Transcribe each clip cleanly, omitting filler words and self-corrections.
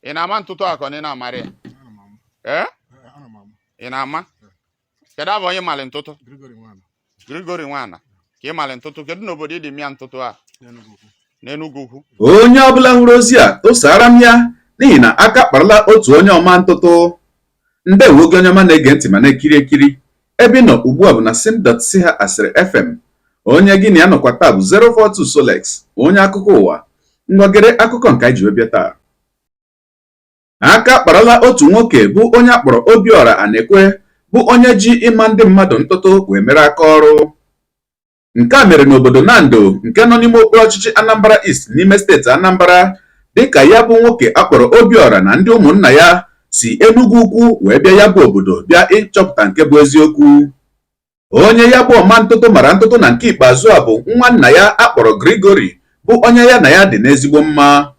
Ị na-ama ntụtụ a ka ọ na ị na-amara ya? Ee, ị na-ama? Kedu ava onye malị ntụtụ? Gregory Nwana ka ị malị ntụtụ. Kedu n'obodo ị dị mịa ntụtụ a? N'Enugwu Ukwu. Onye ọbụla hụrụ ozi a, tụsara m ya, n'ihi na aka kparala otu onye ọma ntụtụ. Ndewo gị, onye ọma na-ege ntị ma na-ekiri ekiri. Ebe ị nọ ugbu a bụ na sim.si ha asịrị FM. Onye gị na ya nọkwa taa bụ 042 Solex, onye akụkọ ụwa. Ngwa, gere akụkọ nke anyị ji wee bịa taa. Aka kparala otu nwoke bụ onye akpọrọ Obiora Anekwe, bụ onye ji ịma ndị mmadụ ntụtụ wee mere aka ọrụ. Nke a mere n'obodo Nando nke nọ n'ime okpuru ọchịchị Anambra East n'ime steeti Anambra, dịka ya bụ nwoke akpọrọ Obiora na ndị ụmụnna ya si Enugwu Ukwu wee bịa ya bụ obodo, bịa ịchọpụta nke bụ eziokwu. Onye ya bụ ọma ntụtụ mara ntụtụ na nke ikpeazụ a bụ nwa nna ya akpọrọ Gregory, bụ onye ya na ya dị n'ezigbo mma.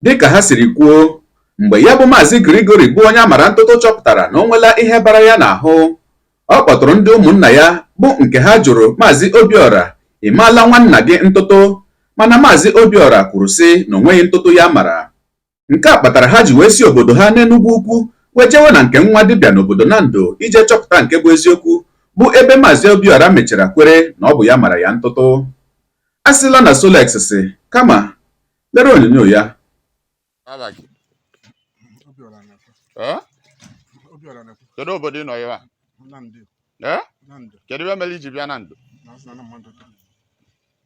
Dịka ha siri kwuo, mgbe ya bụ Maazị Gregory, bụ onye amara ntụtụ, chọpụtara na o nwela ihe bara ya n'ahụ, ọ kpọtụrụ ndị ụmụnna ya, bụ nke ha jụrụ Maazị Obiora, "Ị maala nwanna gị ntụtụ?" Mana Maazị Obiora kwuru sị na o nweghị ntụtụ ya mara. Nke a kpatara ha ji wee si obodo ha n'Enugwu Ukwu wee jewe na nke nwa dibịa n'obodo Nando ije chọpụta nke bụ eziokwu, bụ ebe Maazị Obiora mechara kwere na ọ bụ ya mara ya ntụtụ. A sịla na Solex si, kama lere onyonyo ya. Kedu obodo ị nọ ebe a? Kedu ebe mere iji bịa na Ndo?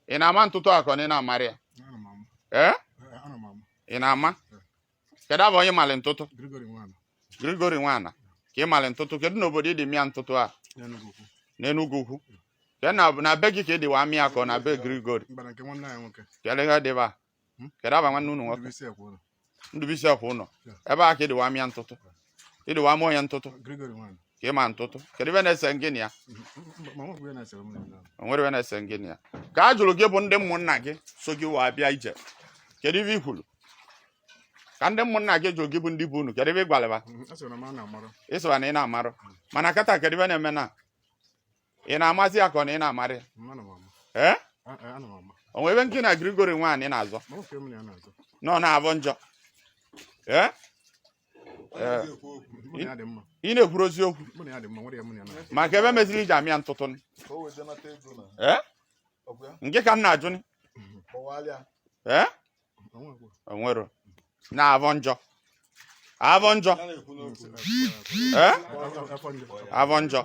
Ị na-ama ntụtụ a ka ọ na ị na-amara ya? Ee, ị na-ama? Kedu ava onye malị ntụtụ? Gregory Nwana ka ị malị ntụtụ. Kedu n'obodo ị dị mịa ntụtụ a? N'Enugwu Ukwu. Kedu na be gị ka ị dị wa mịa ka ọ na be Gregory? Kedu ihe dị ebe a? Kedu ava nwanne unu nwoke? Ndụbụisi ọkwa ụlọ ebe a ka ị dị wa mịa ntụtụ? Ị dị wa ma onye ntụtụ ka ị ma ntụtụ. Kedu ebe na-ese gịnị ya? O nwere ebe na-ese gịnị ya? Ka a jụrụ gị, bụ ndị ụmụnna gị so gị wa bịa ije, kedu ibe i kwuru? Ka ndị ụmụnna gị jụrụ gị, bụ ndị bụ unu, kedu ebe ị gwara ba? Ị sịwa na ị na-amarụ. Mana kata, kedu ebe na-eme na ị na-amazi ya ka ọ na ị na-amarị? Ee, o nwere ebe nke na Gregory nwaanyị na-azọ nọ na-abụ njọ. Ee, ị na-ekwuru eziokwu maka ebe meziri iji amịa ntụtụ. Ee, nke ka m na-ajụ. Ee, o nwere na-abụ njọ, abụ njọ. Ee, abụ njọ.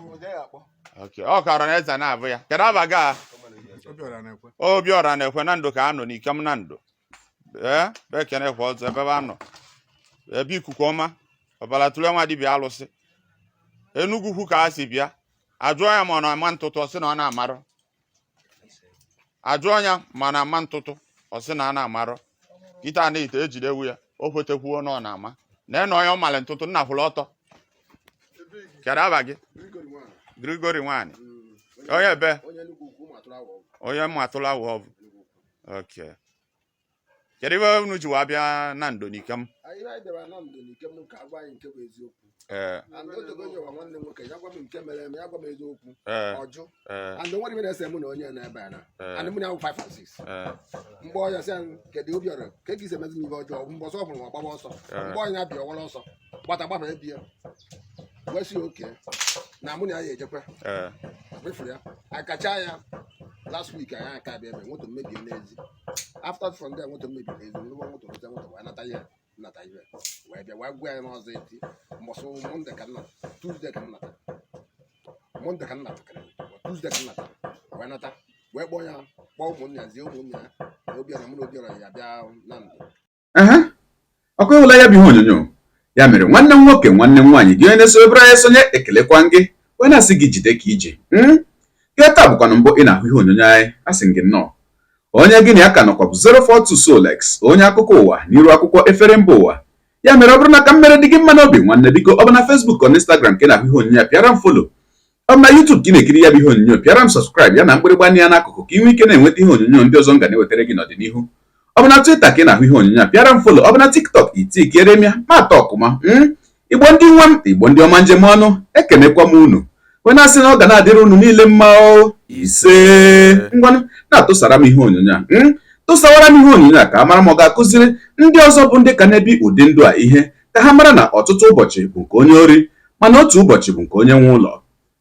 Okay, ọ kọrọ na eze na-abụ ya. Kedu aba gị a? Obiọra na-ekwe na Ndo ka a nọ n'ikem na Ndo. Ee, bekene kwa ọzọ ebe a nọ, ebe ikuku ọma ọbara tụrụ nwa dibịa alụsị Enugwu Ukwu ka a si bịa. Ajụọ ya ma ọ na-ama ntụtụ, ọ sị na ọ na-amarụ. Ajụọ ya ma na-ama ntụtụ, ọ sị na a na-amarọ. Kịta na ite ejide ewu ya, o kwetekwuo na ọ na-ama na na onye ọ malị ntụtụ. Nna, kwụrụ ọtọ. Kedu aba gị? Gregory nwaanyị, onye ebe? Onye matụrụ awụ ọbụ. Okay, kedu ebe unu ji wee bịa na Ndo n'ikem? Anyị bịara na Ndo n'ikem ka agwa anyị nke bụ eziokwu. And otego onye ụwa nwanne m nwoke ya gwa m nke mere eme, ya gwa m eziokwu. Ọjụ. And nwere ibe na-ese mụ na onye na ebe a na and mụ na ya bụ 5 and 6. Mgbe ọya sị anyị, "Kedu Obiọra ka esi emezi m ibe ọjọọ?" Mgbe ọsọ hụrụ m, ọgbaba ọsọ. Mgbe ọnya bịa, ọwara ọsọ gbata gbaba ebi ya, wee sị oke na mụ na ya ya ejekwe. Mefuru ya akacha ya. Last week anyị aka bịa ebe moto mebie n'ezi. After from there, moto mebie n'ezi, nrụwa moto, rụzie moto, wee nata ihe, nata ihe, wee bịa wee gwa ya n'ọzọ eti mbọsụ Monday ka m nata, Tuesday ka m nata, Monday ka m nata, Tuesday ka m nata, wee nata, wee kpọọ ya, kpọọ ụmụnne ya, zie ụmụnne ya na Obiọra, mụ na Obiọra ya bịa na Ndo. Ehe, ọkụ ịhụla ya bụ ihe onyonyo. Ya mere, nwanne m nwoke, nwanne m nwaanyị, gị onye na-eso ebere anyị esonye, ekelekwa gị wee na-asị gị jide ka ije. Gị taa bụkwanụ mbụ ị na-ahụ ihe onyonyo anyị, asị gị nnọọ. Onye gị na ya ka nọkwa bụ 042 Solex, onye akụkọ ụwa n'iru akwụkwọ efere mba ụwa. Ya mere, ọ bụrụ na ka m mere dị gị mma n'obi, nwanne, biko, ọ bụ na Facebook ọ na Instagram ka ị na-ahụ ihe onyonyo ya, pịara m follow. Ọ bụ na YouTube ka ị na-ekiri ya bụ ihe onyonyo, pịara m subscribe ya na mgbịrịgba ya n'akụkụ, ka ị nwee ike na-enweta ihe onyonyo ndị ọzọ m ga na-ewetara gị n'ọdịnihu. Ọ bụ na Twitter ka ị na-ahụ ihe onyonyo a, pịara m follow. Ọ bụ na TikTok, itikiere m ya ma atọ ọkụma. Igbo ndị nwe m, Igbo ndị ọma, njem ọnụ, ekenekwa m unu wee na-asị na ọ ga na-adịrị unu niile mma o. Ise. Ngwanụ, na-atụsara m ihe onyonyo a. Tụsawara m ihe onyonyo a ka a mara ma ọ ga-akụziri ndị ọzọ bụ ndị ka na-ebi ụdị ndụ a ihe ka ha mara na ọtụtụ ụbọchị bụ nke onye ori mana otu ụbọchị bụ nke onye nwe ụlọ.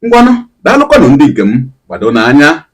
Ngwanụ, daalụkwanụ ndị nke m, gbado n'anya.